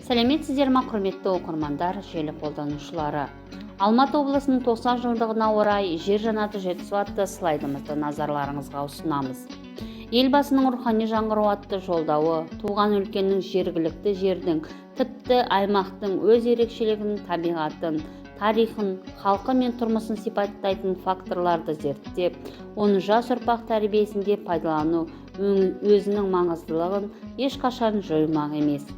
Сәлеметсіздер ма, құрметті оқырмандар, желі қолданушылары! Алматы облысының 90 жылдығына орай «Жер жаннаты Жетісу» атты слайдымызды назарларыңызға ұсынамыз. Елбасының «Рухани жаңғыру» атты жолдауы туған өлкенің, жергілікті жердің, тіпті аймақтың өз ерекшелігін, табиғатын, тарихын, халқы мен тұрмысын сипаттайтын факторларды зерттеп, оны жас ұрпақ тәрбиесінде пайдалану өзінің маңыздылығын ешқашан жоймақ емес.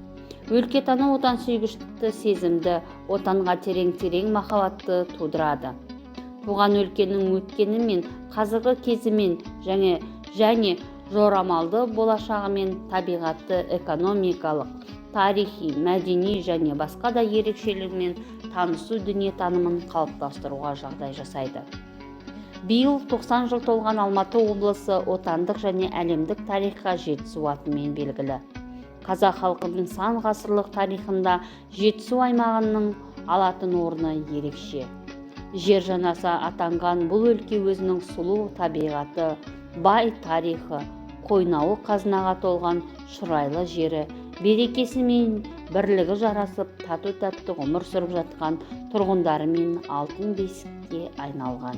Өлкетану отансүйгіштікті сезімді, отанға терең-терең махаббатты тудырады. Туған өлкенің өткені мен қазіргі кезімен және жорамалды болашағымен, табиғаты, экономикалық, тарихи, мәдени және басқа да ерекшелігімен танысу дүниетанымын қалыптастыруға жағдай жасайды. Биыл 90 жыл толған Алматы облысы отандық және әлемдік тарихқа Жетісу атымен белгілі. Қазақ халқының сан ғасырлық тарихында Жетісу аймағының алатын орны ерекше. Жер жаннаты атанған бұл өлке өзінің сұлу табиғаты, бай тарихы, қойнауы қазынаға толған шұрайлы жері, берекесі мен бірлігі жарасып, тату тәтті ғұмыр сүріп жатқан тұрғындарымен алтын бесікке айналған.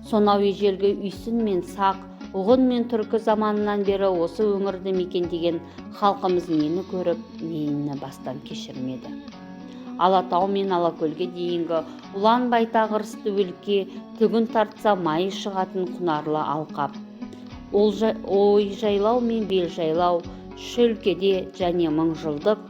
Сонау ежелгі үйсін мен сақ, ғұн мен түркі заманынан бері осы өңірді мекендеген халқымыз нені көріп, нені бастан кешірмеді? Алатау мен Алакөлге дейінгі ұлан байтақ ырысты өлке, түгін тартса майы шығатын құнарлы алқап, ой жайлау мен бел жайлау шөлкеде және мыңжылдық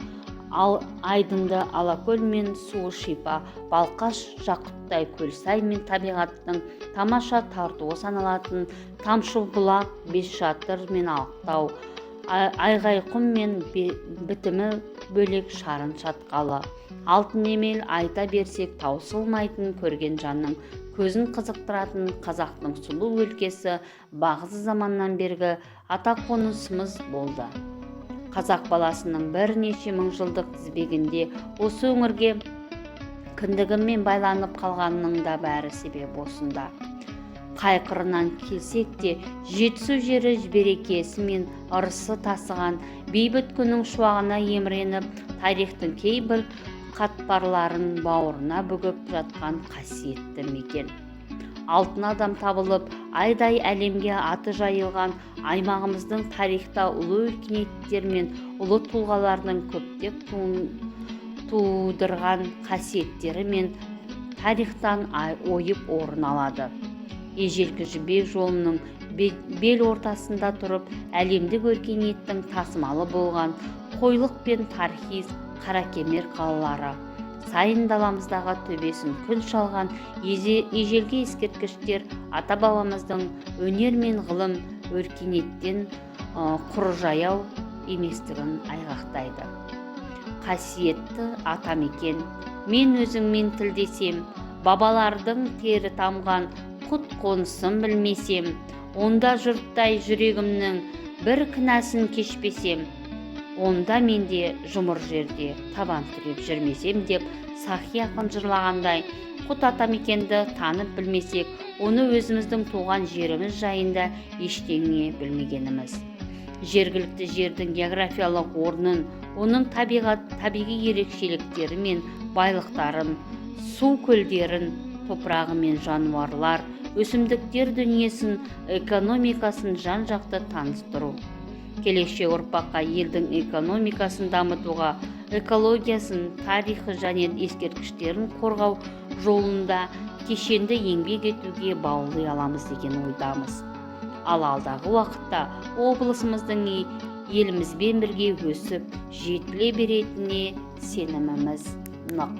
ал айдынды Алакөл мен суы шипа Балқаш, жақұттай Көлсай мен табиғаттың тамаша тартуы саналатын Тамшыбұлақ, Бесшатыр мен Ақтау, Айғайқұм мен бітімі бөлек Шарын шатқалы, Алтын Емел, айта берсек таусылмайтын, көрген жанның көзін қызықтыратын қазақтың сұлу өлкесі бағзы заманнан бергі ата қонысымыз болды. Қазақ баласының бірнеше мың жылдық тізбегінде осы өңірге кіндігімен байланып қалғанының да бәрі себеп осында. Қай қырынан келсек те, Жетісу жері берекесі мен ырысы тасыған бейбіт күннің шуағына еміреніп, тарихтың кейбір қатпарларын бауырына бүгіп жатқан қасиетті мекен. Алтын адам табылып, айдай әлемге аты жайылған аймағымыздың тарихта ұлы өркениеттер мен ұлы тұлғалардың көптеп тудырған қасиеттері мен тарихтан ойып орын алады. Ежелгі Жібек жолының бел ортасында тұрып, әлемдік өркениеттің тасымалы болған Қойлық пен Тархис, Қаракемер қалалары, сайын даламыздағы төбесін күн шалған ежелгі ескерткіштер ата бабамыздың өнер мен ғылым, өркениеттен құр жаяу еместігін айғақтайды. Қасиетті атамекен, мен өзіңмен тілдесем, бабалардың тері тамған құт қонысын білмесем, онда жұрттай жүрегімнің бір кінәсін кешпесем, онда мен де жұмыр жерде табан тіреп жүрмесем деп Сахи ақын жырлағандай, құт атамекенді танып білмесек, оны өзіміздің туған жеріміз жайында ештеңе білмегеніміз. Жергілікті жердің географиялық орнын, оның табиғат, табиғи ерекшеліктері мен байлықтарын, су көлдерін, топырағы мен жануарлар, өсімдіктер дүниесін, экономикасын жан жақты таныстыру келешек ұрпаққа елдің экономикасын дамытуға, экологиясын, тарихы және ескерткіштерін қорғау жолында кешенді еңбек етуге баулый аламыз деген ойдамыз. Ал алдағы уақытта облысымыздың елімізбен бірге өсіп жетіле беретініне сеніміміз нық.